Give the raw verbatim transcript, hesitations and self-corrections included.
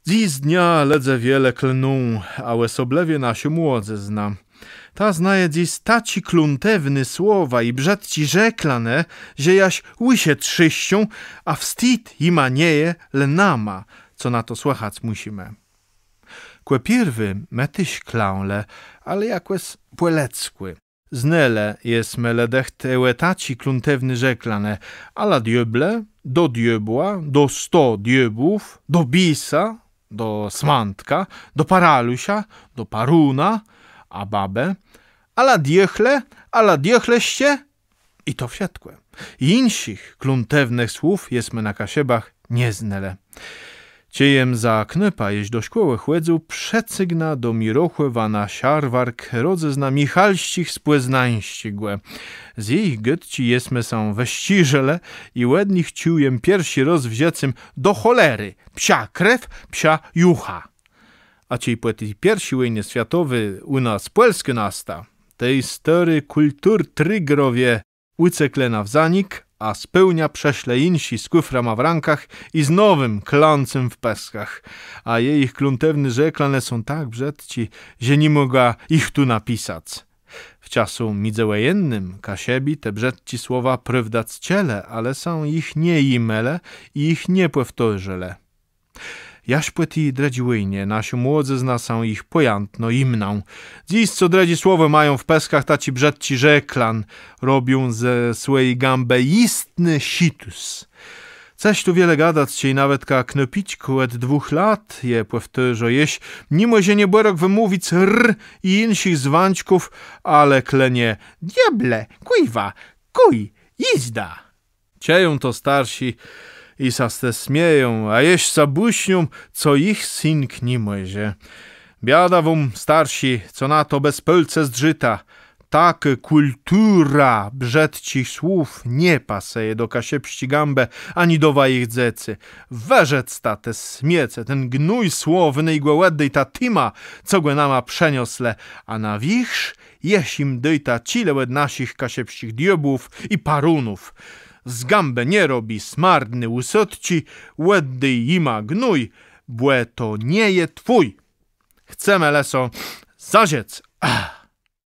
Dzysdnia lëdze wiele klną, a òsoblëwie naszô młodzëzna. Ta znaje dzys taczé klątewné słowa i brzëdczé rzeklanëë, że jaż ùszë trzészczą, a wstid jima nie je, le nama, co na to słëchac mùszimë. Kò pierwi më téż klãlë, ale jakòs pò lëdzkù. Znelë jesmë le dëcht ò taczé klątewné rzeklanëë: a la diôble, do diôbła, do sto diôbłów, do bisa, do smãtka, do paralusza, do paruna, a babë: a la diôchle, a la diôchle sce. I to wszëtkò. Jinszich klątewnëch słów jesmë na Kaszëbach nie znelë. Czej jem za knôpa jesz do szkòłë chòdzył, przëcygna do mie rôchòwónô szarwark rodzëzna Michalsczich z Pòznańsczégò. Z jejich gôdczi jesmë sã wëszczérzëlë i òd nich czuł jem pierszi rôz w żëcym do chòlerë psiã krew, psiã jucha. A czej pò ti pierszi wòjnie swiatowi ù nas Pòlskô nasta, tej stôri kùlturtriggerowie ùceklë na wzónik, a z pôłnia przëszlë jinszi z kùframa w rãkach i z nowim klãcym w pëskach. A jejich klątewné rzeklanëë są tak brzëdczé, że ni mògã jich tu napisac. W czasu midzëwòjennym Kaszëbi te brzëdczé słowa prôwdac czëlë, ale sã jich nie jimelë i jich nie pòwtôrzelë. Jaż pò ti drëdżi wòjnie naszô młodzëzna sã jich pòjãtno jimnã. Dzys co drëdżé słowò mają w pëskach taczi brzëdczi rzeklan, robią ze swòji gãbë jistny szitus. Cëż tu wiele gadac, czej nawetka knôpiczk òd dwùch lat je pòwtôrzô, jesz ni mòże niebòrôk wëmówic r i jinszich zwãczków, ale klnie: diôble, kùjwa, kùj, jizda. Czëją to starszi i sã z te smieją, a jesz sã bùsznią, co jich sënk ni mòże. Biada wóm, starszi, co na to bez pôlce zdrzita. Takô kùltura brzëdczich słów nie pasëje do kaszëbsczi gãbë ani do wajich dzecy. Wërzëcta te smiece, ten gnój słowny i gò òddôjta tima, co gò nama przënioslë, a na wiérzch jesz jim dôjta czile òd naszich kaszëbsczich diôbłów i parunów. Z gãbë nie robi smardny ùsôdczi, òddôj jima gnój, bò to nie je twój. Chcemë le so zażëc. Ach.